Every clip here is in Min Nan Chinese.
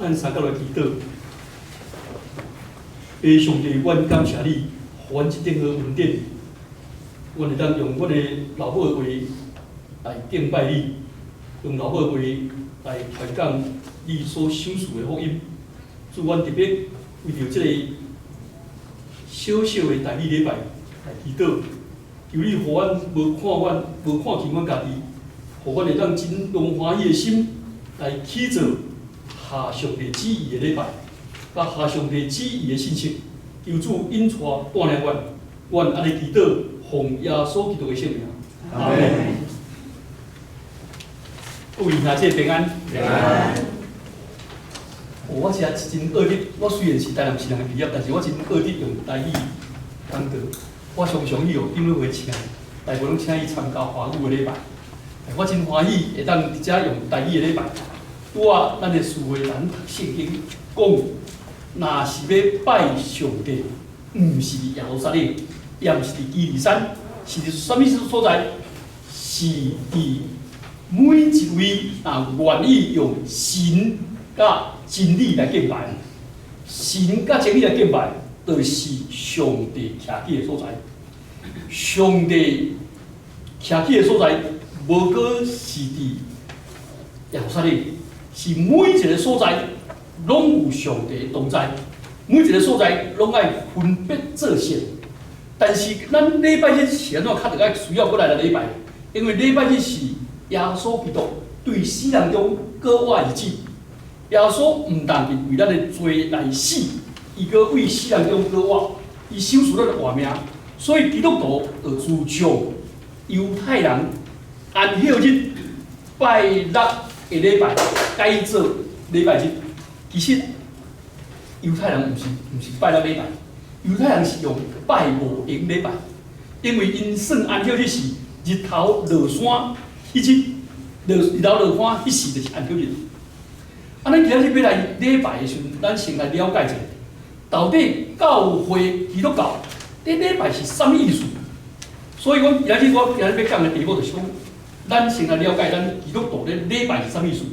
咱三個來祈禱。父上帝，阮感謝你，予阮這頂好恩典，阮會當用阮的老母的話來敬拜你，用老母的話來傳講你所賞賜的福音。主，阮特別為著這個小小的台語禮拜來祈禱，求你予阮無看阮無看輕阮家己，予阮會當真用歡喜的心來去做合上帝旨意的禮拜，佮合上帝旨意的信息。求主引帶帶領阮，阮按呢祈禱，奉耶穌基督的聖名。阿門。各位兄弟平安。平安。哦，我是真樂得，我雖然是台南市人的畢業，但是我真樂得用台語講道。我常常去予長老會請，大部分攏請伊參加華語的禮拜。我真歡喜會當佇遮用台語的禮拜。拄仔咱的思維咱讀聖經講，若是欲拜上帝，毋是佇耶路撒冷，也毋是佇基利山，是佇啥物所在？是佇每一位若願意用神佮真理來敬拜，神佮真理來敬拜，就是上帝徛起的所在。上帝徛起的所在，無閣是佇耶路撒冷，是每一个所在攏有上帝同在，每一个所在攏愛分別做聖。但是咱禮拜日是按怎較著愛需要閣來禮拜？因為禮拜日是耶穌基督對死人中閣活日子。耶穌毋但是為咱的罪來死，伊閣為死人中閣活，伊賞賜咱的活命。所以基督徒就自從猶太人安息日拜六的禮拜改做禮拜日。其實猶太人毋是拜六禮拜，猶太人是用拜五營禮拜，因為𪜶算安息日是日頭落山彼日，日頭落山彼時就是安息日。啊，咱今仔日欲來禮拜的時陣，咱先來了解一下，到底教會基督教佇禮拜是啥物意思？所以，阮今仔日欲講的題目就是講，咱先來了解咱基督徒咧禮拜是啥物意思。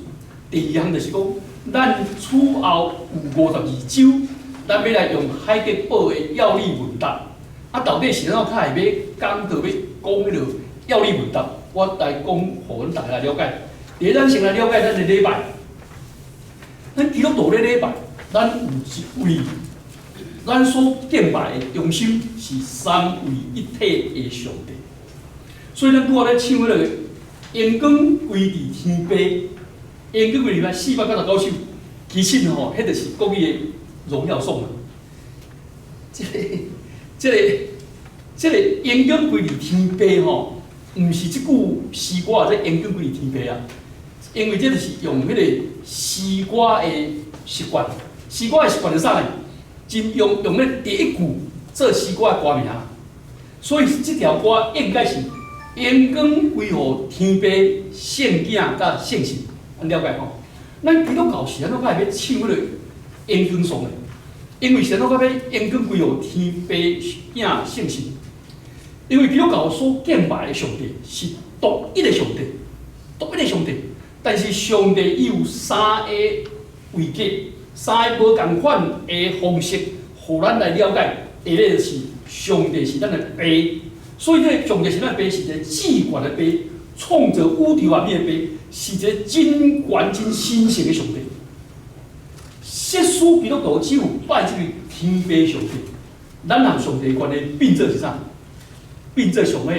第二項就是講，咱此後有52週，咱欲來用海德堡的要理問答。啊，到底是按怎較會欲講到欲講彼个要理問答？我來講，予阮大家來了解。第一，咱先來了解咱的禮拜。咱基督徒咧禮拜，咱有一位，咱所敬拜的中心是三位一體的上帝。所以咱拄仔咧唱彼个榮光歸佇天父，榮光歸佇499首，其實吼，彼就是國語的榮耀頌啊。這個榮光歸佇天父吼，毋是這句詩歌啊，這榮光歸佇天父啊。因為這就是用彼個詩歌的習慣，詩歌的習慣是啥呢？真用咧第一句做詩歌的歌名，所以這條歌應該是榮光歸予天父、聖囝佮聖神，按了解吼？咱基督教是按怎較會欲唱彼个榮光頌的？因為是按怎較欲榮光歸予天父、囝、聖神？因為基督教所敬拜的上帝是獨一的上帝，獨一的上帝。但是上帝伊有三个位格，三個無仝款的方式，予咱來了解。第一个就是上帝是咱的父，所以這個上帝是咱的父，是一個至懸的父，創造宇宙萬物的父，是一個真懸真神聖的上帝。世俗基督徒只有拜這個天父上帝，咱和上帝關係變做是啥？變做像彼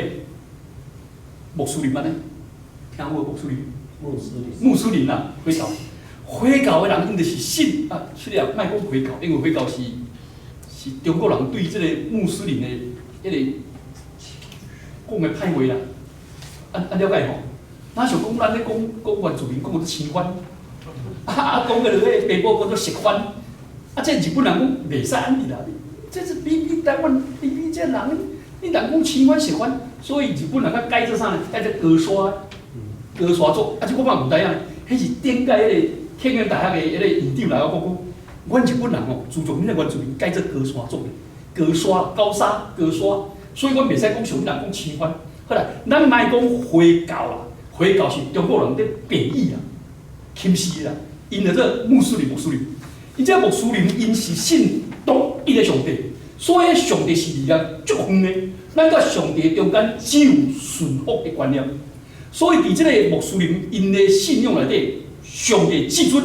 穆斯林按呢？聽有無穆斯林？穆斯林。穆斯林啊，回教，回教的人𪜶就是信啊，雖然莫講回教，因為回教是中國人對這個穆斯林的彼个講的歹話啦。按按了解吼？若像講咱咧講講原住民講做生番，啊講個彼個爸母講做食番，啊這日本人講袂使按呢啦，這是比比台灣比比這人，你人講生番食番，所以日本人較改做啥呢？改做高山。高山族，啊，這我嘛毋知影，彼是頂屆彼个慶應大學的彼个院長來我講講，阮日本人吼，自從恁個原住民改做高山族，高山高沙高山，所以阮袂使講像恁人講生番。好啦，咱莫講回教啦，回教是中國人佇貶義啦，輕視啦。𪜶叫做穆斯林，穆斯林。𪜶這穆斯林，𪜶是信獨一个上帝，所以上帝是離咱足遠的。咱佮上帝中間只有順服的觀念。所以佇這个穆斯林𪜶的信仰內底，上帝至尊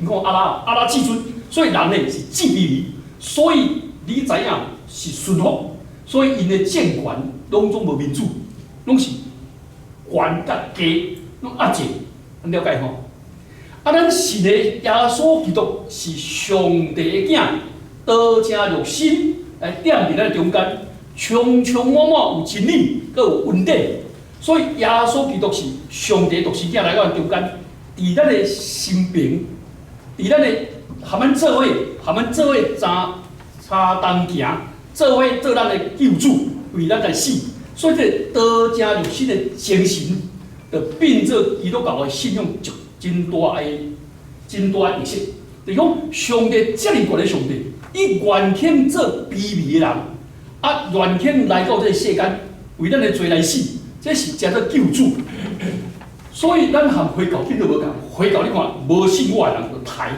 ，𪜶講阿拉，阿拉至尊，所以人呢是至卑微。所以你知影是順服，所以𪜶的政權攏總無民主，攏是懸佮低，攏壓制，咱了解吼？啊，咱信的耶穌基督是上帝的囝，道成肉身來踮佇咱中間，充充滿滿有真理，閣有恩典。所以耶穌基督是上帝獨生囝來到咱中間，佇咱的身邊，佇咱的含咱做伙，含咱做伙相相同行，做伙做咱的救主，為咱來死。所以這個道成肉身的精神，就變做基督教的信仰一真大的、真大的特色。就是講上帝遮爾懸的上帝，伊願肯做卑微的人，啊，願肯來到這個世間，為咱的罪來死，這是稱做救主。所以咱和回教變做無仝，回教你看無信我的人就刣。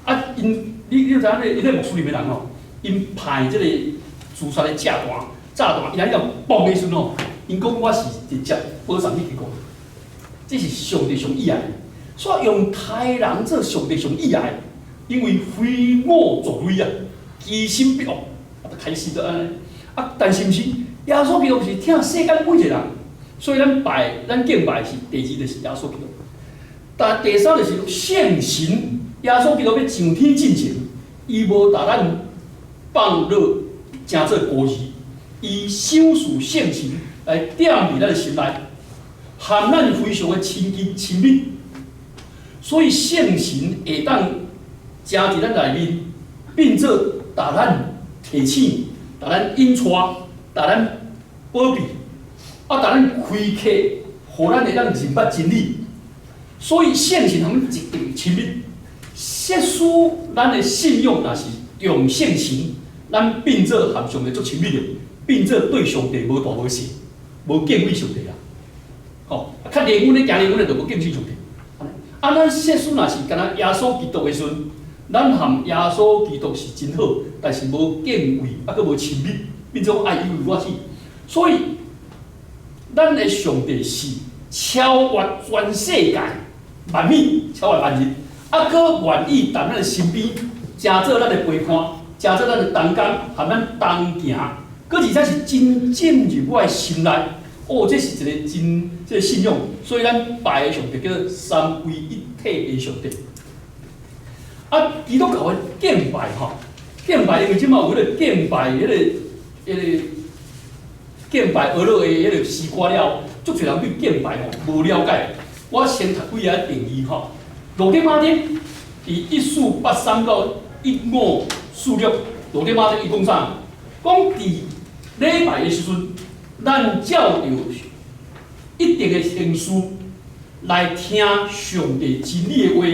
啊，𪜶你知影那個穆斯林的人吼，𪜶派這個自殺的炸彈，炸彈，伊按呢爆的時陣吼，𪜶講我是直接保送去天國，這是上帝上喜愛的。所以用刣人做上帝上喜愛的，因為非我族類啊，其心必惡，啊，就開始就按呢。啊，但是毋是耶穌基督是疼世間每一個人，所以咱拜咱敬拜是第二就是耶穌基督。但第三就是聖神，耶穌基督欲上天進前，伊無共咱放落成做孤兒，伊賞賜聖神來踮佇咱的心內，和咱非常的親近親密。所以聖神會當徛佇咱內面，變做共咱提醒、共咱引帶、共咱保庇，啊，共咱開啟，予咱會當認捌真理。所以聖神和阮一定親密。設使咱的信仰若是用聖神，咱變做和上帝足親密的，變做對上帝無大無細，無敬畏上帝啦。吼，較靈恩的行靈恩的就無敬畏上帝。啊，咱設使若是敢若耶穌基督的時陣，咱和耶穌基督是真好，但是無敬畏，啊，閣無親密，變做愛以為我死。所以，咱的上帝是超越全世界萬物，超越萬物，啊，閣願意佇咱的身邊，成做咱的陪伴，成做咱的同工，和咱同行，閣而且是真進入我的心內。哦，這是一個真這個信仰，所以咱拜的上帝叫做三位一體的上帝。啊，基督教的敬拜吼，敬拜因為這馬有彼個敬拜彼個敬拜學落的彼個詩歌了，足濟人對敬拜吼無了解。我先讀幾個定義吼。路德馬丁佇1483到1546，路德馬丁伊講啥？講佇禮拜的時陣，咱照著一定的程序來聽上帝真理的話，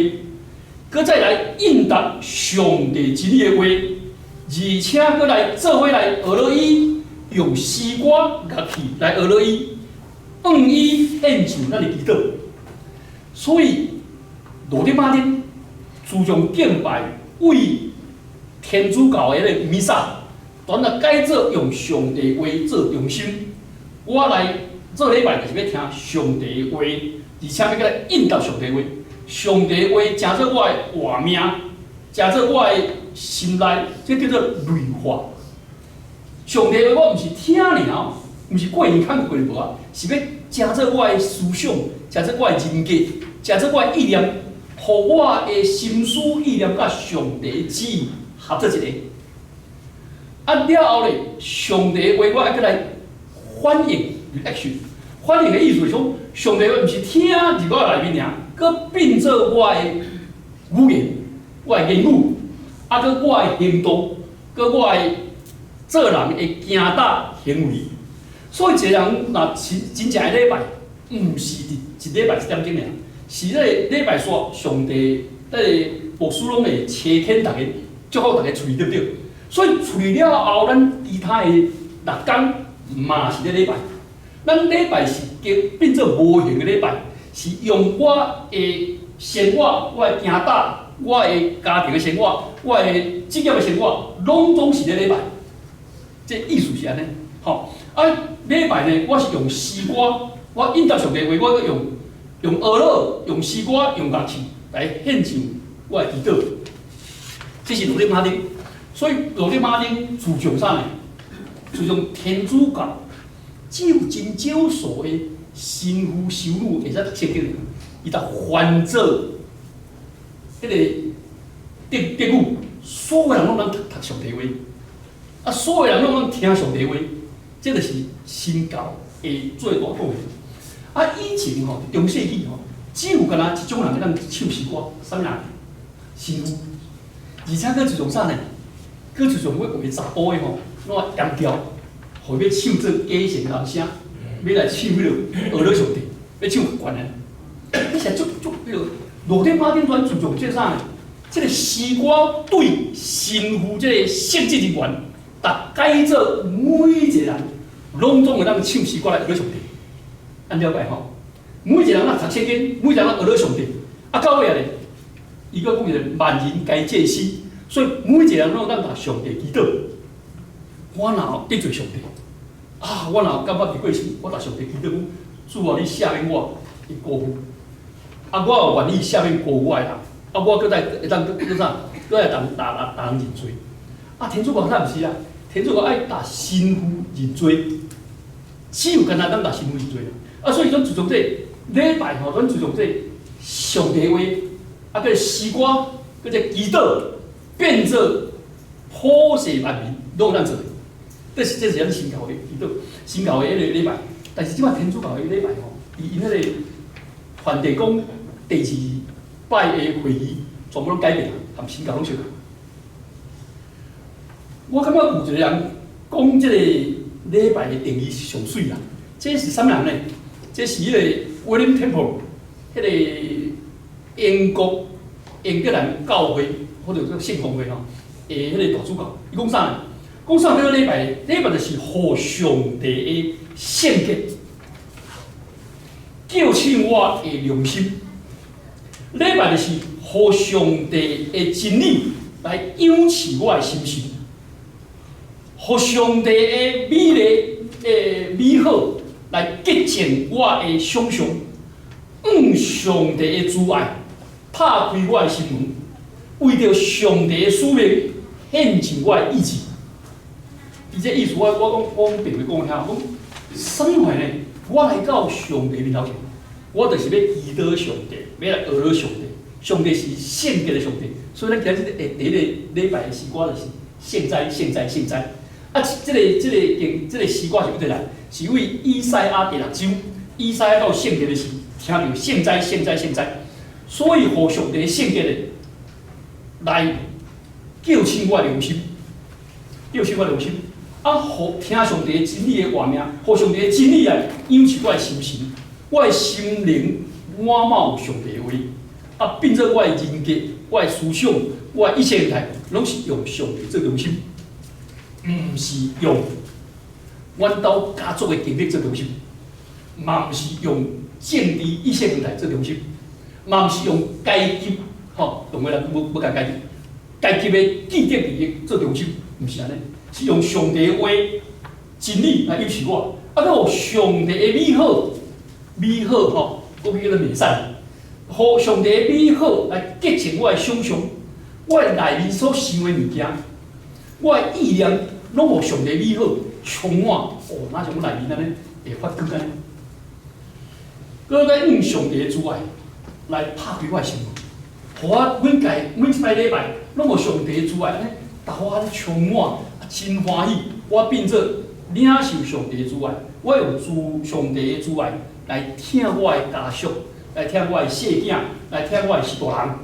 閣再來應答上帝真理的話，而且閣來做伙來學落伊，用詩歌樂器來學落伊，向伊獻上咱的祈禱。所以，路德馬丁自從敬拜為天主教的彼個彌撒，全來改做用上帝話做中心。我來做禮拜就是欲聽上帝的話，而且欲閣來應答上帝話。上帝話成做我的活命，成做我的心內，這叫做內化。上帝話我毋是聽爾，毋是過年看過無啊，是欲成做我的思想，成做我的人格，成做我的意念，予我的心思意念佮上帝的旨意合做一個。啊了後咧，上帝話我愛閣來反應，reaction。反應的意思是講，上帝話毋是聽入我內面爾，閣變做我的語言、我的言語，啊，閣我的行動，閣我的做人的行踏行為。所以一個人若真真正的禮拜，毋是佇一禮拜一點鐘爾，是這個禮拜煞上帝，這個牧師攏會齊天逐家祝福逐家喙，對毋對？所以喙了後，咱其他的六工嘛是咧禮拜。咱禮拜是變做無形的禮拜，是用我的生活、我的行搭、我的家庭的生活、我的職業的生活，攏總是咧禮拜。這意思是按呢，吼。啊，禮拜呢，我是用詩歌，我應答上帝話，我閣用呵咾、用詩歌、用樂器來獻上我的祈禱。這是羅德馬丁，所以羅德馬丁注重啥呢？注重天主教只有真少數的神父修女會使讀聖經，伊就翻做彼個德語，所有人攏通讀上帝話，啊，所有人攏通聽上帝話，這就是新教的最大貢獻。啊，以前吼，中世紀吼，只有干焦一種人會當唱詩歌，啥物人？神父。而且閣注重啥呢？閣注重欲畫查埔的吼，攏愛鹽調，予欲唱做假聲男聲，欲來唱彼个呵咾上帝，欲唱懸的。彼是足足彼个羅德馬丁專注重這啥呢？這個詩歌對神父這個聖職人員，逐改做每一個人，攏總會當唱詩歌來呵咾上帝。按了解吼？每一個人若讀聖經，每一個人呵咾上帝。啊，到尾啊咧，伊閣講一個萬人皆祭司，所以每一個人攏當共上帝祈禱。我若得罪上帝，啊，我若感覺袂過身，我共上帝祈禱講，主啊，你赦免我的辜負。啊，我也願意赦免辜負我的人。啊，我閣再會當閣閣啥？閣來共逐逐人認罪。啊，天主教煞毋是啊，天主教愛共神父認罪，只有干焦當共神父認罪。啊，所以咱注重這禮拜吼，咱注重這上帝話，啊，閣詩歌，閣這祈禱，變做普世萬民攏會當做的。這是咱新教的祈禱，新教的彼个禮拜。但是這擺天主教的禮拜吼，伊𪜶彼个梵蒂岡第二擺的會議，全部攏改變啊，含新教攏相仝。我感覺有一個人講這個禮拜的定義是上媠啦。這是啥物人呢？這是彼個 William Temple，彼個英國英格蘭教會或者說聖公會吼，的彼個大主教，伊講啥呢？講啥？這個禮拜，禮拜就是予上帝的聖潔叫醒我的良心。禮拜就是予上帝的真理來養飼我的心神，予上帝的美麗的美好來潔淨我的想象，用上帝的慈愛拍開我的心門，為著上帝的使命獻上我的意志。伊這意思我講白話講聽，講啥物話呢？我來到上帝面頭前，我就是欲祈禱上帝，欲來呵咾上帝。上帝是聖潔的上帝，所以咱今日第一個禮拜的詩歌就是聖哉、聖哉、聖哉。啊，這個詩歌是佗佗來？是為以賽亞第六章，以賽亞到聖殿的時，聽著聖哉、聖哉、聖哉，所以予上帝聖潔的來叫醒我的良心，叫醒我的良心。啊，予聽上帝的真理的活命，予上帝的真理來養飼我的心神，我的心靈滿昴上帝的話，啊，變做我的人格、我的思想、我的一切形態，攏是用上帝做中心，毋是用阮兜家族的經歷做中心，嘛毋是用政治意識形態做中心，嘛毋是用階級，吼，當然人無仝階級，階級的既得利益做中心，毋是按呢，是用上帝的話真理來養飼我，啊，閣予上帝的美好，美好吼，閣叫做美善，予上帝的美好來潔淨我的想象，我的內面所想的物件，我的意念，攏予上帝美好充滿，哦，若像阮內面按呢會發光按呢。閣閣用上帝的慈愛來拍開我的心門，予我每屆每一擺禮拜，攏予上帝的慈愛按呢，逐我按呢充滿，啊，真歡喜。我變做領受上帝的慈愛，我用上帝的慈愛來疼我的家屬，來疼我的細囝，來疼我的序大人。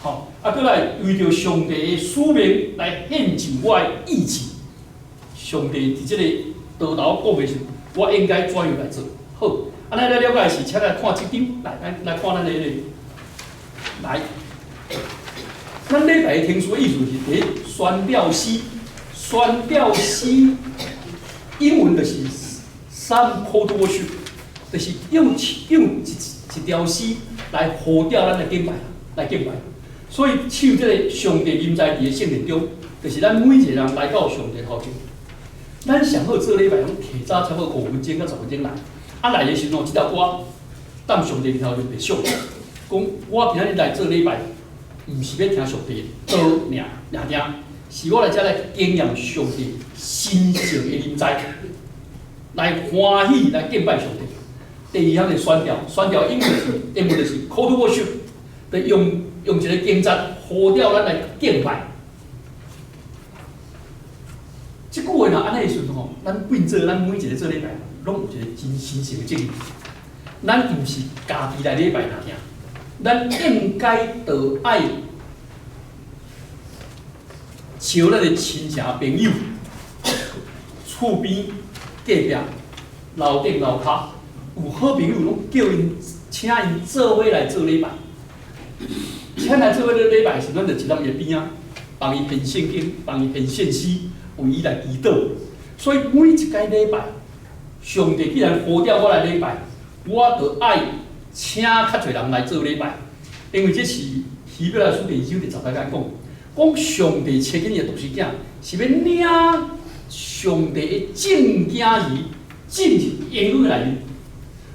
吼，啊，閣來為著上帝的使命來獻上我的意志。上帝佇這個道頭講的時陣，我應該怎樣來做？好，啊，咱來了解是，請來看這張，來，咱來看咱的彼個，來，咱禮拜的程序的意思是，第一，宣教詩，宣教詩，英文就是 Psalm call to worship，就是用用一條詩來呼召咱來敬拜，來敬拜。所以守這个上帝臨在佇个聖殿中，就是咱每一个人來到上帝頭前。咱上好做禮拜，攏提早差不多5分鐘到10分鐘來。啊，來的時陣哦，這條歌踮上帝頭前就唱，講我今仔日來做禮拜，毋是欲聽上帝的道爾爾聽，是我來遮來經驗上帝神聖的臨在，來歡喜來敬拜上帝。第二項是宣調，宣調英文就是 call to worship，就用一個經節呼召咱來敬拜。這句話若按呢的時陣吼，咱變做咱每一个做禮拜，攏有一個真神聖的責任。咱毋是家己來禮拜聽，咱應該著愛招咱的親戚朋友、厝邊隔壁、樓頂樓跤有好朋友，攏叫𪜶請𪜶做伙來做禮拜。請來做伙做禮拜時，咱就一粒伊邊仔，幫伊編聖經，幫伊編聖詩，為伊來祈禱。所以每一擺禮拜，上帝既然呼召我來禮拜，我就愛請較濟人來做禮拜，因為這是希伯來書第二章第10節講，講上帝差遣伊的獨生囝，是欲領上帝的眾囝兒進入榮耀內面。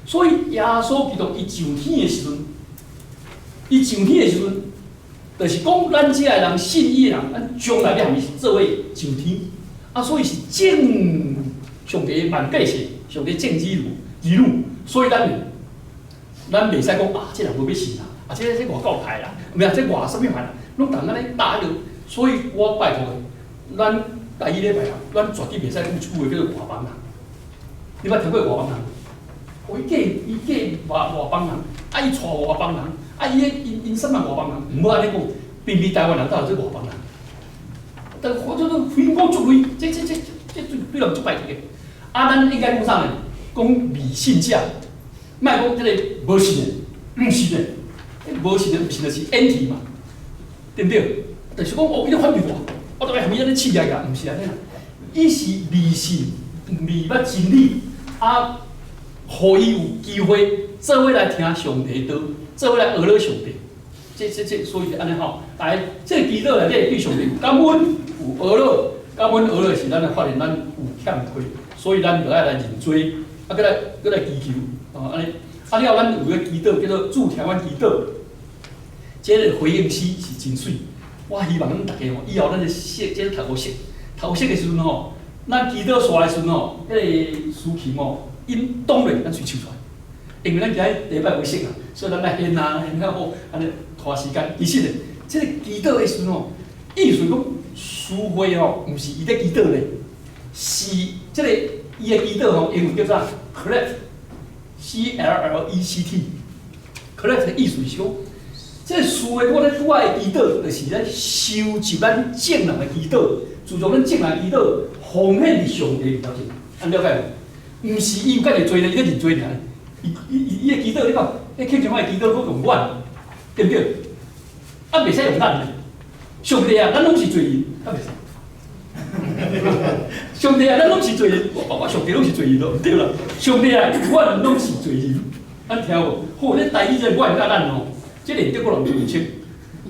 所以耶穌基督伊上天的時陣，伊上天的時陣，就是講咱這个人信伊的人，咱將來欲和伊做伙上天。啊，所以是眾上帝的萬百姓，上帝眾子女兒女，所以咱袂使講啊，這人無欲信啦，啊，這外教派啦，毋是啊，這外啥物派啦，攏共按呢打著。所以我拜託的，咱台語禮拜啊，咱絕對袂使講一句話叫做外邦人。你捌聽過外邦人？哦，伊嫁外邦人，啊，伊娶外邦人，啊，伊𪜶𪜶啥物外邦人？毋好按呢講，偏偏台灣人才有這外邦人。但我這都非我族類，這對人足排斥的。啊，咱應該講啥呢？講未信者，莫講這个無信的，毋信的，無信的毋信就是 anti 嘛，對毋對？就是講哦，伊咧反對我，我著愛予伊按呢刺來㗎，毋是按呢啦。伊是未信，未捌真理，啊，予伊有機會做伙來聽上帝道，做伙來學了上帝。這，所以是按呢吼。來，這个祈禱內底對上帝有感恩，有學了，感恩學了是咱發現咱有欠缺，所以咱著愛來認罪，啊，閣來祈求，哦，按呢。啊了，咱有個祈禱叫做主聽阮祈禱，這个回應詩是真媠。我希望咱逐家吼，以後咱的說，這個讀五熟，讀五熟的時陣吼，咱祈禱煞的時陣吼，彼个司琴吼，音擋落，咱隨唱出來。因為咱今日禮拜無熟啊，所以咱愛練啊，練較好，按呢拖時間。其實咧，這个祈禱的時陣吼，意思講，司會吼，毋是伊咧祈禱咧，是這个伊的祈禱吼，英文叫做 collect，C L L E C T，collect 的意思是講，這个司會我咧拄仔的祈禱，就是咧收集咱眾人的祈禱，自從咱眾人祈禱，奉獻佇上帝面頭前，按了解無？毋是伊有家己罪咧，伊咧認罪爾。伊的祈禱，你看，彼慶祝我的祈禱，閣用阮，對毋對？啊，袂使用咱咧。上帝啊，咱攏是罪人，啊袂使。上帝啊，咱攏是罪人，我上帝攏是罪人咯，毋對啦。上帝啊，阮攏是罪人，咱聽無？好，你台語這阮佮咱吼，這個德國人就清。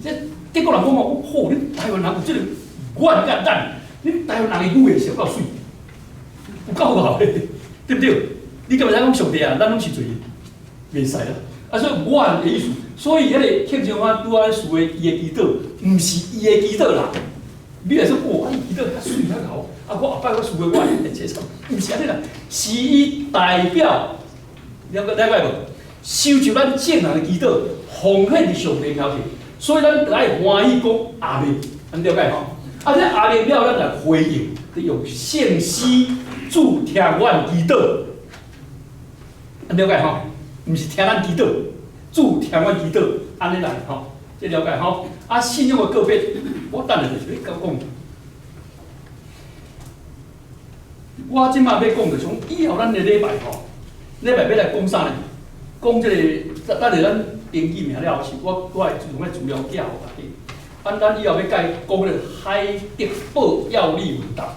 這德國人講哦，好，你台灣人有這個阮佮咱，你台灣人的語言是有夠媠，有夠好的，對毋對？你敢會使講上帝啊？咱攏是罪人，袂使啦。啊，所以阮的意思，所以彼个慶祝我拄仔司會伊的祈禱，毋是伊的祈禱啦。你若說哦，啊伊祈禱較媠較𠢕，啊我後擺我司會我會接受，毋是按呢啦，是伊代表，了解了解無？收集咱眾人的祈禱，奉獻佇上帝頭前，所以咱著愛歡喜講阿們，按了解吼？啊，這阿們了，咱來回應，就用聖詩主聽阮祈禱，按了解吼？毋是聽咱祈禱，主聽阮祈禱，按呢來吼，這了解吼？啊，信仰的告別，我等下就是欲講。我這馬欲講就是講，以後咱的禮拜吼，禮拜欲來講啥呢？講這个，等下咱登記名了後，是我會用個資料寄予大家。啊，咱以後欲改講這个海德堡要理問答，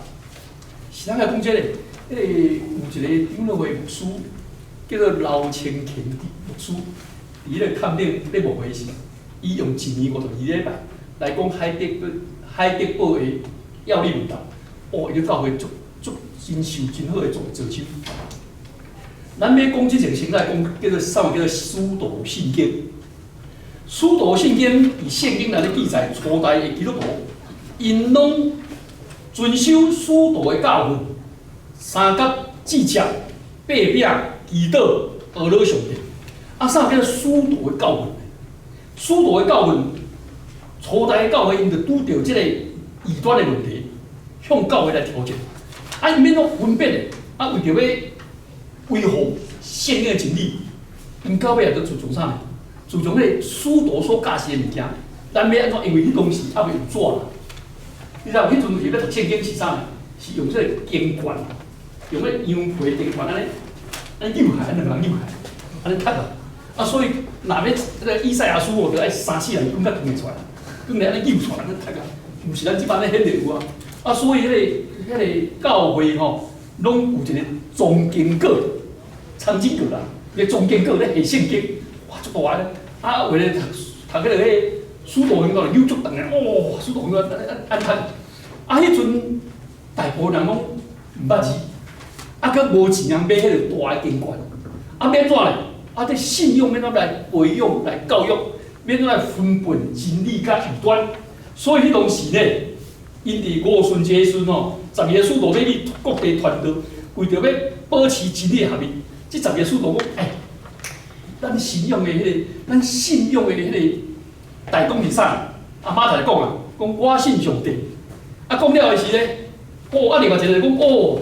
是怎來講這个？彼个有一个長老會牧師，叫做劉清田牧師，佇佇彼个崁頂咧牧會時，伊用一年52禮拜來講海德堡的藥理問答。哦，伊咧教會足足真受真好的做做手。咱欲講這個先來講叫做啥物叫做使徒信經。使徒信經佇聖經內底記載，初代的基督徒，𪜶攏遵守使徒的教訓，三角節食、擘餅、祈禱、阿羅上帝。啊，啥叫做使徒的教訓？使徒的教訓，初代的教會𪜶就拄著這個異端的問題，向教會來挑戰。啊，𪜶欲按怎分別的？啊，為著欲維護聖經的真理，𪜶到尾也就注重啥呢？注重彼個使徒所教示的物件，咱欲按怎？因為彼當時猶未有紙啦。你知無？彼陣時欲讀聖經是啥呢？是用這個經卷，用彼羊皮經卷按呢，按呢扭開，按兩个人扭開，按呢讀啊。啊，所以若欲這個以賽亞書哦，就愛三四人捲才捲會出來，捲來按呢扭出來，按呢讀啊。毋是咱這擺咧顯就有啊。啊，所以彼個教會吼，攏有一個藏經閣、藏經閣啦，個藏經閣咧下聖經，哇，足大个。啊，有的讀讀彼個彼使徒行傳扭足長的，哦，使徒行傳按按按讀。啊，彼陣大部分人攏毋捌字，啊，閣無錢通買彼個大的經卷，啊，欲按怎咧？啊，這信仰欲按怎來培養、來教育，欲按怎來分辨真理佮異端？所以彼當時咧，𪜶佇五旬節時陣吼，十二个使徒欲去各地傳道，為著欲保持真理的合一，這十二个使徒講：欸，咱信仰的彼個大綱是啥？啊，馬太講啊，講我信上帝。啊，講了的時咧，哦，啊，另外一個講，哦，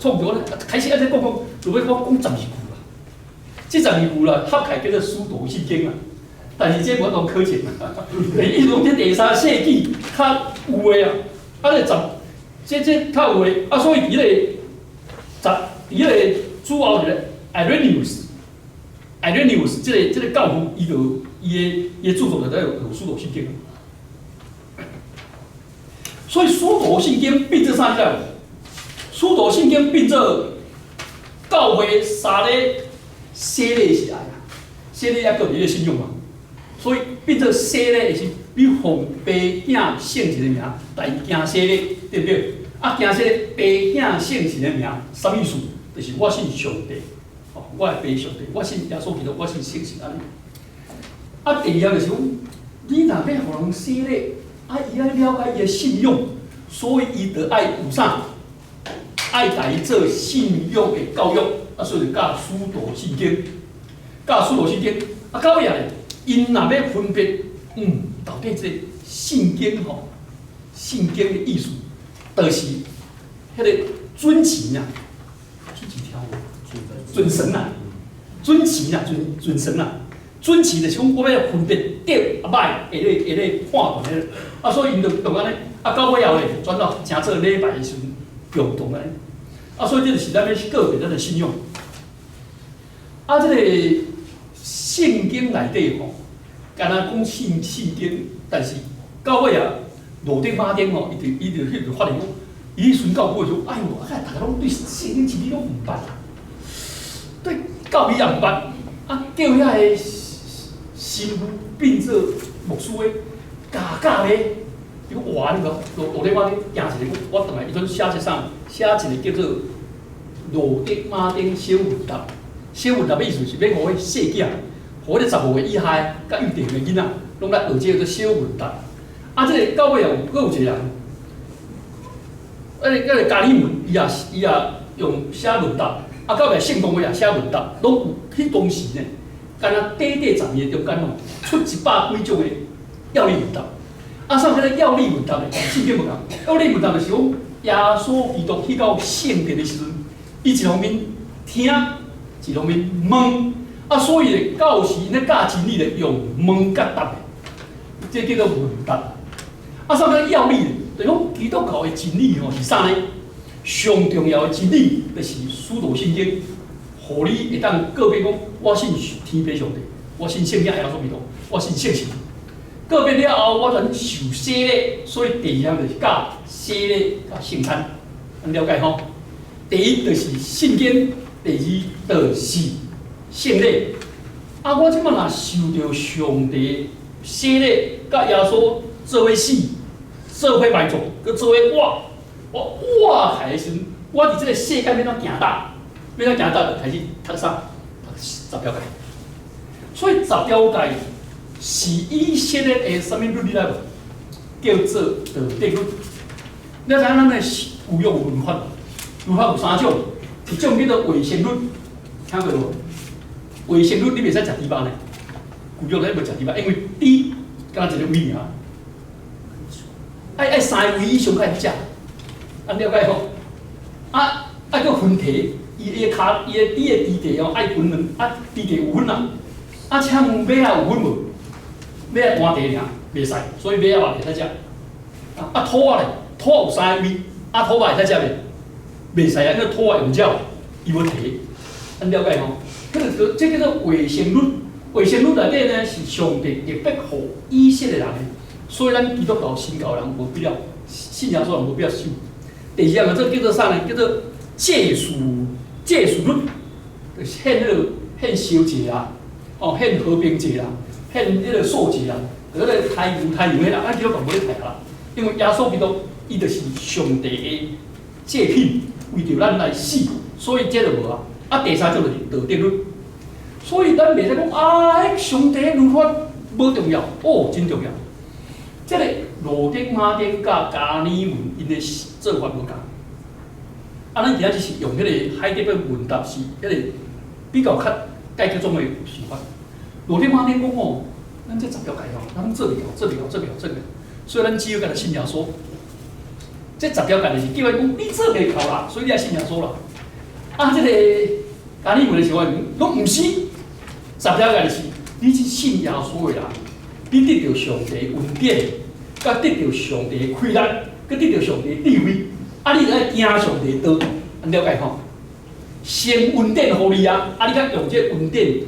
創造咧，開始按呢講講，就欲我講十二句啦。這十二句啦，合起來叫做使徒信經啦。但是這無法度考證啦。伊講這第三世紀較有的啊，啊，這十，這較有的，啊，所以佇彼個十，佇彼個主後一個 Irenaeus，Irenaeus 這個教父，伊就伊的著作內底有使徒信經。所以使徒信經變做啥？你知無？使徒信經變做教會三禮洗禮是愛啊，洗禮抑閣有你的信仰嘛。所以變做洗禮的是，你奉父子聖神的名來行洗禮，對毋對？啊，行洗禮父子聖神的名，啥物意思？就是我信上帝，哦，我的父上帝，我信耶穌基督，我信聖神按呢。啊，第二項就是講，你若欲予人洗禮，啊，伊愛了解伊的信仰，所以伊就愛有啥？愛共伊做信仰的教育，啊，所以就教使徒信經，教使徒信經。啊，到尾仔咧，𪜶若欲分別，到底這個聖經吼，聖經的意思，就是彼個準繩啊，準繩聽無？準繩啊，準繩啊，準準繩啊，準繩就是講我欲分別對啊䆀，會咧判斷彼個，啊，所以𪜶就用按呢，啊，到尾後咧，轉到成做禮拜的時陣共同按呢，啊，所以這就是咱欲告別咱的信仰。啊，這個聖經內底吼，敢若講信聖經，但是到尾啊，路德馬丁吼，伊就彼就發現講，伊宣教過的時陣，哎喲，啊，逐个攏對聖經真理攏毋捌，對教理也毋捌，啊，叫遐个神父變做牧師的，教教咧，伊講哇，你看路德馬丁行一个，我轉來伊陣寫一啥？寫一個叫做路德馬丁小問答。小問答的意思是欲予彼細囝，予彼個15歲以下佮幼稚園的囡仔，攏來學這個做小問答。啊，這個到尾也有閣有一個人，彼個加爾文，伊也用寫問答，啊，到尾聖公會也寫問答，攏有彼當時呢，敢若短短10年中間吼，出100幾種的藥理問答。啊，啥叫做藥理問答呢？聖經無仝。藥理問答就是講耶穌基督去到聖殿的時陣，伊一方面聽，一方面問。啊，所以咧，教士咧教真理咧，用問佮答的，這叫做問答。啊，啥叫藥理呢？就是講基督教的真理吼是啥呢？上重要的真理就是使徒信經，予你會當告別講，我信天父上帝，我信聖子耶穌基督，我信聖神。告別了後，我才受洗禮，所以第二項就是教洗禮佮聖餐，咱了解吼？第一就是信經，第二就是聖禮。啊，我這擺若受著上帝洗禮，佮耶穌做伙死，做伙埋葬，閣做伙活，我活起來的時陣，我佇這个世界欲按怎行踏，欲按怎行踏，就開始讀啥？讀十條誡。所以十條誡是以色列的啥物律你知無？叫做道德律。你知影咱的舊約有律法，律法有三種，一種叫做衛生律，聽過無？衛生律你袂使食豬肉呢，舊約咧袂食豬肉，因為豬敢若一個胃爾，愛三个胃以上才會食，按了解吼？啊啊，閣分蹄，伊的跤，伊的豬的豬蹄哦，愛分兩，啊豬蹄有分啊，啊請問馬仔有分無？馬仔單蹄爾，袂使，所以馬仔嘛袂使食。啊啊兔仔咧，兔仔有三个胃，啊兔仔會使食袂？袂使啊，因為兔仔用鳥，伊無蹄，按了解吼？這個這叫做衛生律，衛生律內底呢是上帝特別予以色列人的，所以咱基督教新教人無必要，信耶穌人無必要守。第二項這叫做啥呢？叫做祭祀祭祀律，就是獻彼個獻燒祭啊，哦獻和平祭啦，獻彼個素祭啦，彼個殺牛殺羊彼啦，咱基督教無咧殺啦，因為耶穌基督伊就是上帝的祭品，為著咱來死，所以這就無啊。啊，第三種就是道德律。所以咱袂使講啊，彼上帝律法無重要，哦，真重要。這個羅典馬典佮迦尼文𪜶的做法無仝。啊，咱今仔日是用彼個海德伯問答是彼個比較較解決總的想法。羅典馬典講哦，咱這十條誡哦，咱做袂到，做袂到，做袂到，做袂到，所以咱只有干焦信耶穌。這十條誡就是叫伊講，你做袂到啦，所以你愛信耶穌啦。啊，這個迦尼文的想法，攏毋是。十條誡就是你是信耶穌的人，你得著上帝恩典，佮得著上帝的氣力，閣得著上帝的智慧，啊，你愛行上帝的道，按了解吼？先恩典予你啊，啊，你才用這個恩典，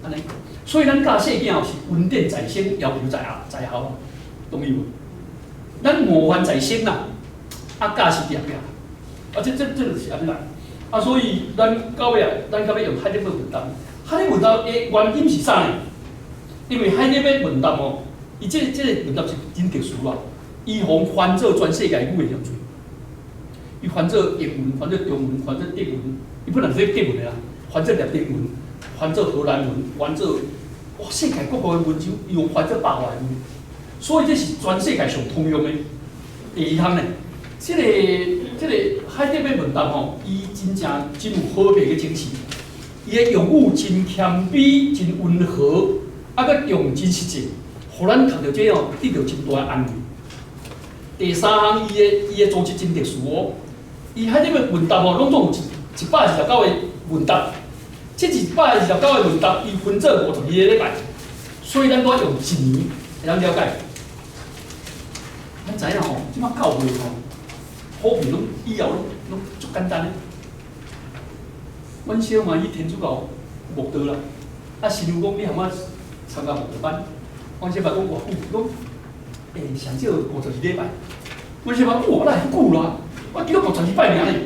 按呢。所以咱教細囝是恩典在先，要求在後，在後，同意無？咱模範在先啦，啊，教是定壁，啊，這就是按呢來。啊，所以咱到尾啊，咱到尾用海德伯問答。海德問答的原因是啥呢？因為海德伯問答哦，伊這個問答是真特殊啊。伊予翻做全世界語言上濟，伊翻做英文、翻做中文、翻做德文，伊本來是德文的啦，翻做拉丁文、翻做荷蘭文、翻做哇世界各國的文章，伊用翻做百外個文，所以這是全世界上通用的。第二項呢，這個海德伯問答吼，伊真正真有和平的精神，伊的用語真謙卑、真溫和，啊，閣用真實際，予咱讀著這哦，得著真大的安慰。第三項，伊的組織真特殊哦，伊海德伯問答吼，攏總有129個問答，這129個問答，伊分做52個禮拜，所以咱都用一年會當了解。咱知影吼，這擺教會吼，普遍攏以後攏足簡單的。阮小嘛去天主教慕道啦，啊，神父講你通我參加慕道班，阮小嘛講偌久，講上少52禮拜。阮小嘛哇，哪會久啦？我基督教十二拜爾呢。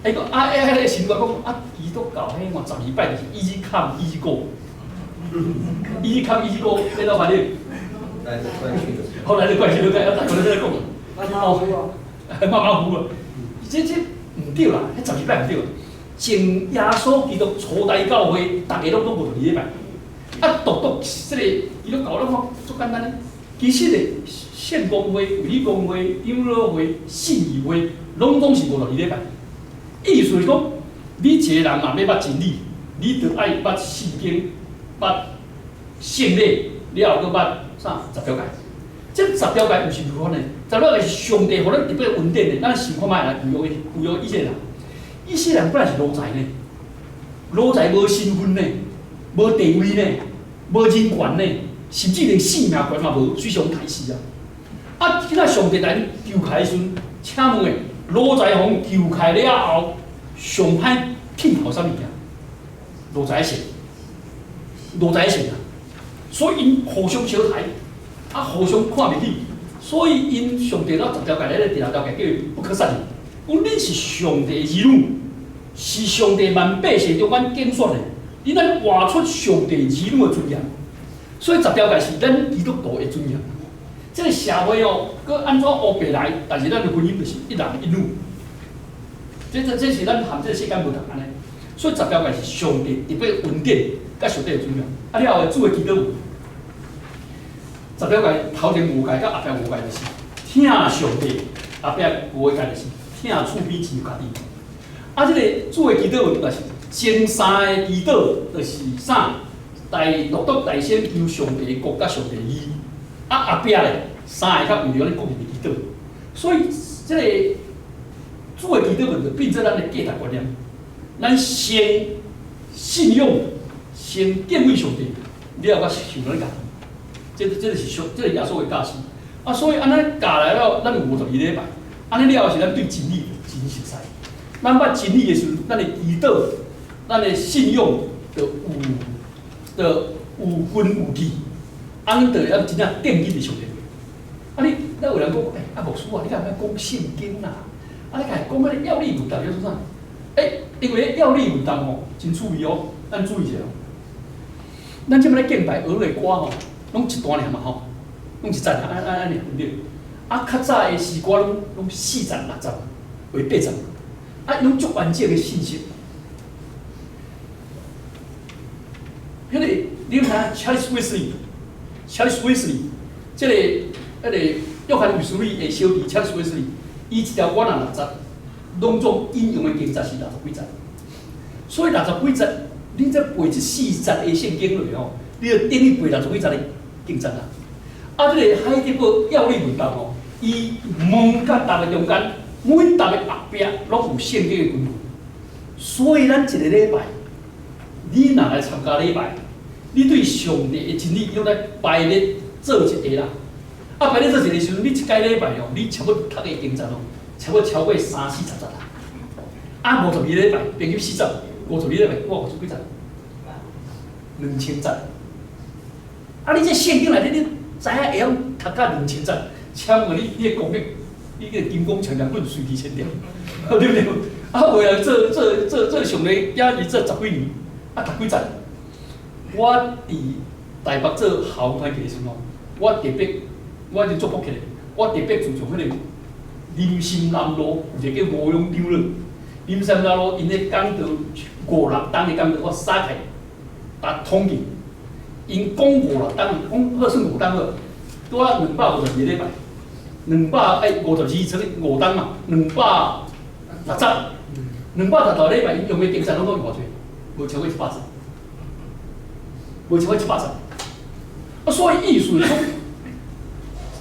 伊講啊，彼個神父講啊，基督教彼換十二拜就是 easy come easy go，easy come easy go，你怎翻譯？來得快去得後來得快去得快，啊，逐個咧講。哦，馬馬虎虎，這毋對啦，彼十二拜毋對。從耶穌基督初代教會，逐个攏講52禮拜，啊，獨獨這個基督教攏講足簡單的。其實咧，聖公會、衛理公會、長老會、信義會，攏總是52禮拜。意思是講，你一個人若欲捌真理，你著愛捌聖經、捌聖禮，了後閣捌啥十條誡。這十條誡毋是律法呢，十條誡是上帝予咱特別恩典的，咱想看覓來舊約舊約以色列人，以色列人本來是奴才呢，奴才無身份呢，無地位呢，無人權呢，甚至連性命權嘛無，隨時予刣死啊！啊，這上帝來救起來時陣，請問的奴才予救起來了後，上歹聽候啥物件？奴才性，奴才性啊！所以𪜶互相相刣，啊，互相看袂起，所以𪜶上帝攞十條誡咧，第六條誡叫伊不可殺人。講恁是上帝兒女，是上帝萬百姓中間揀選的，伊咱活出上帝兒女的尊嚴。所以十條誡是咱基督徒的尊嚴。這個社會哦，閣按怎烏白來？但是咱的婚姻就是一男一女。這是咱和這個世間無仝按呢。所以十條誡是上帝特別恩典，佮上帝的尊嚴。啊，了後主的祈禱，十條誡頭前五誡佮後壁五誡就是疼上帝，後壁五個誡就是疼厝邊親像家己。啊，這個主的祈禱就是前三个祈禱就是啥？大獨獨大先求上帝的國佮上帝義。啊，後壁咧三个較為著咱個人的祈禱。所以這個主的祈禱文就變做咱的價值觀念。咱先信仰，先敬畏上帝，了後才想咱家己。這就是上，這個耶穌的教示。啊，所以按呢教來了，咱有52禮拜。按呢了後是咱對真理真熟似。咱捌真理的時陣，咱的祈禱，咱的信仰就有根有據。按呢就會曉真正奠基佇上帝。啊你，咱有人講，欸，啊牧師啊，你敢毋捌講聖經啦？啊，你家講彼个要理問答叫做啥？欸，因為要理問答吼，真趣味哦，咱注意一下哦。咱這擺咧敬拜學的歌吼，攏一段爾嘛吼，攏一節按按按按爾對毋對？啊，較早的詩歌攏四節、六節，或八節，啊，攏足完整的信息。彼個你毋知影 Charles Wesley，Charles Wesley，這個彼個約翰衛斯理的小弟 Charles Wesley，伊一條歌若六節，攏總引用的經節是六十幾節，所以六十幾節，你這背這四節的聖經落吼，你就等於背六十幾節的經節啦。啊，這個海德堡要理問答吼，伊問佮答的中間，每答的後壁攏有聖經的根據，所以咱一個禮拜，你若來參加禮拜，你對上帝的真理用來排列做一個啦。啊，排列做一個時陣，你一屆禮拜哦，你差不多讀的經節哦，差不多超過三四十節啦。啊，52禮拜平均四節，五十二禮拜我五十幾節，2000節。啊，你這聖經內底，你知影會曉讀到2000節？請問你，你的功力，你個金剛長長棍隨地千條，對毋對？啊，有人做做做做上帝，也是做十幾年，啊，讀幾節？我佇台北做校園團契的時陣吼，我特別，我已經做福氣，我特別自從彼個林森南路有一個叫吳永長老，林森南路𪜶咧講道五六冬的講道，我三屆達統計，𪜶講五六冬，講好算五冬好，拄仔252禮拜，兩百愛52乘以5冬嘛，260，260禮拜，𪜶用的經節攏總有偌濟？無超過100節，無超過100節。啊，所以意思是講，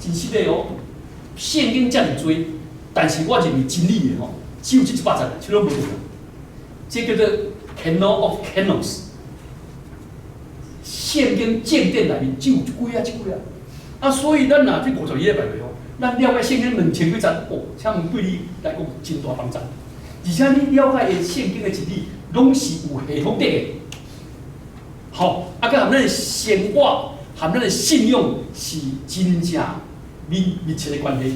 真實的哦，聖經遮爾濟，但是我認為真理的吼，只有這100節，這攏無對啦。這叫做 canon of canons。聖經正典內面只有這幾啊，這幾啊。啊，所以咱若這52禮拜吼，咱了解聖經兩千幾節，哦，請問對你來講真大幫助。而且你了解的聖經的真理，攏是有系統的。吼，啊，佮含咱的生活，含咱的信仰是真正密密切的關係。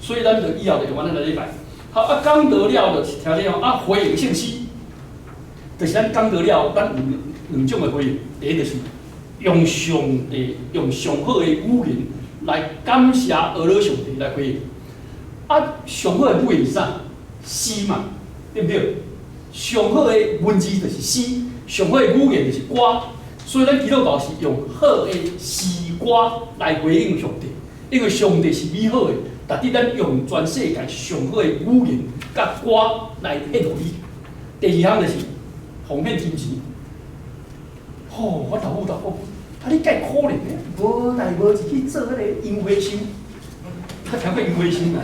所以咱就以後就用按呢來禮拜。好，啊，講道了就聽這哦，啊，回應聖詩，就是咱講道了，咱有兩種的回應。第一就是用上帝用上好的語言來感謝阿勒上帝來回應。啊，上好的語言是啥？詩嘛，對毋對？上好的文字就是詩，上好的語言就是歌。所以咱基督徒是用好的詩歌來回應上帝，因為上帝是美好的，值得咱用全世界上好的語言佮歌來獻予伊。第二項就是奉獻金錢。吼，我豆母豆講，啊你介可憐的，無代無誌去做彼個煙花箱，較聽過煙花箱啊？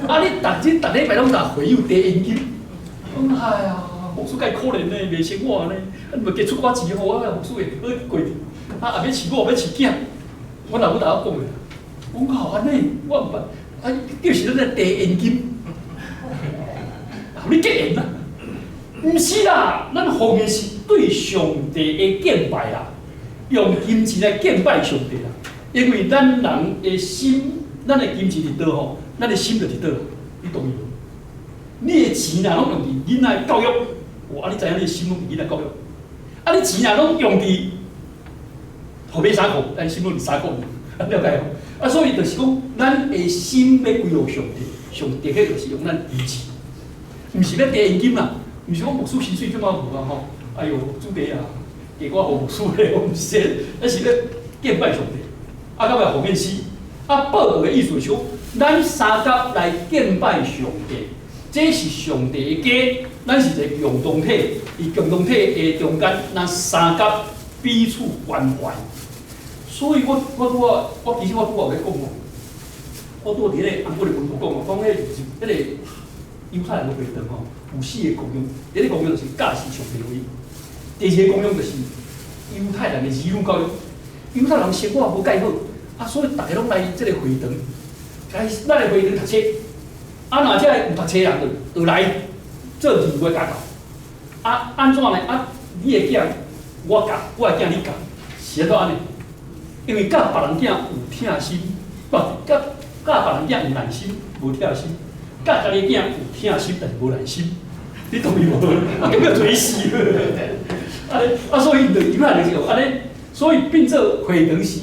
啊你逐日逐禮拜攏若會友提現金，講哎呀，牧師介可憐呢，袂生活呢，啊你欲加出寡錢予我，牧師會好過。啊，也欲飼某，欲飼囝，我老母豆講的，我講吼按呢，我毋捌，啊，就是咧提現金，予你結緣啦。毋是啦，咱奉獻是對上帝的敬拜啦，用金錢來敬拜上帝啦。因為咱人的心，咱的金錢佇佗吼，咱的心就佇佗，你同意無？你的錢若攏用佇囡仔的教育，哇！你知影你的心攏佇囡仔教育。啊，你錢若攏用佇予買衫褲，咱心攏佇衫褲，了解無？啊，所以就是講，咱的心欲歸予上帝，上直的就是用咱支持，毋是欲提現金啦，毋是講牧師薪水這麼無啊吼。哎喲，主題啊，給我予牧師咧，我毋是，那是欲敬拜上帝。啊，到尾奉獻詩，啊，報告的意思是講，咱相佮來敬拜上帝，這是上帝的家，咱是一個共同體，佇共同體的中間，咱相佮彼此關懷。所以我拄仔，我其實我拄仔有咧講哦，我拄仔佇咧紅本的文圖講哦，講彼個猶太人的會堂吼，有四個功用，第一個功用就是教示上帝話，第二個功用就是猶太人的兒女教育，猶太人生活無蓋好，啊，所以逐家攏來這個會堂，來咱的會堂讀冊，啊，若這個有讀冊人就來做兒女的家教，啊，按怎呢？啊，你的囝我教，我的囝你教，是按怎按呢？因為教別人囝有疼心，無教教別人囝有耐心，無疼心；教家己囝有疼心，但是無耐心。你同意無？啊，結果做死。啊，啊，所以就猶太人就是按呢，所以變做會堂是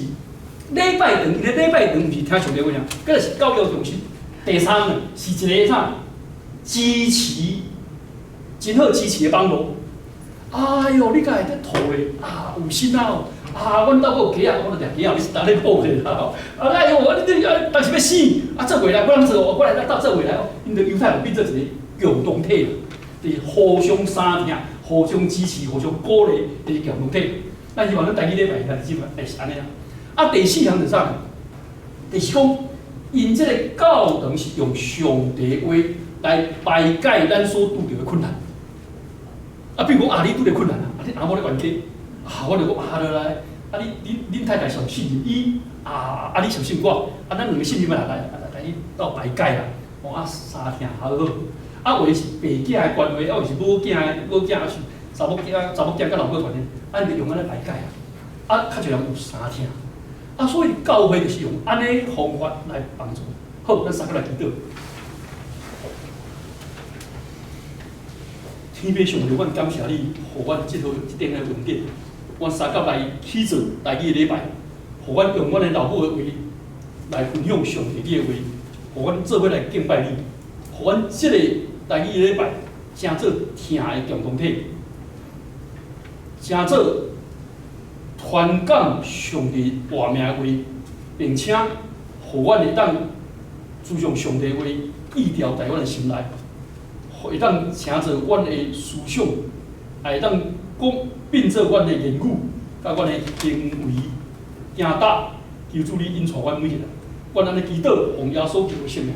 禮拜堂，伊個禮拜堂毋是聽上帝話爾，閣是教育中心。第三呢，是一個啥？支持，真好支持的網路。哎喲，你敢會咧吐的啊？有心啊！啊，阮兜閣有雞仔，我著掠雞仔，你是當咧抱者啦吼。啊，哎喲，啊你你啊，當時欲死，啊做袂來，我通做，我來咱鬥做袂來哦。𪜶著猶太人變做一個共同體，就是互相相疼、互相支持、互相鼓勵的一個共同體。咱希望咱台語禮拜日子會是按呢啊。啊，第四項就是啥呢？就是講，𪜶這個教堂是用上帝話來排解咱所拄著的困難。啊，比如講啊，你拄著困難啊，啊，你翁某咧冤家，啊，我就講啊，落來，啊，你恁太太上信任伊，啊啊，你上信我，啊，咱兩個信任來來來來去鬥排解啦，哦啊，相疼好好，啊，有的是爸囝的關係，啊，有的是母囝的母囝是查某囝查某囝佮老母關係，啊，就用按呢排解啊，啊，較濟人有相疼，啊，所以教會就是用按呢方法來幫助。好，咱三個來祈禱。天父上帝，阮感謝你，予阮這套這頂的恩典，阮相佮來起做台語的禮拜，予阮用阮的老母的話來分享上帝你的話，予阮做伙來敬拜你，予阮這個台語的禮拜成做疼的共同體，成做傳講上帝活命的話，並且予阮會當注重上帝話記牢佇阮的心內。會當成做阮的思想，也會當講變做阮的言語，佮阮的行為行踏，求主你引帶阮每一個人，阮按呢祈禱，奉耶穌基督聖名。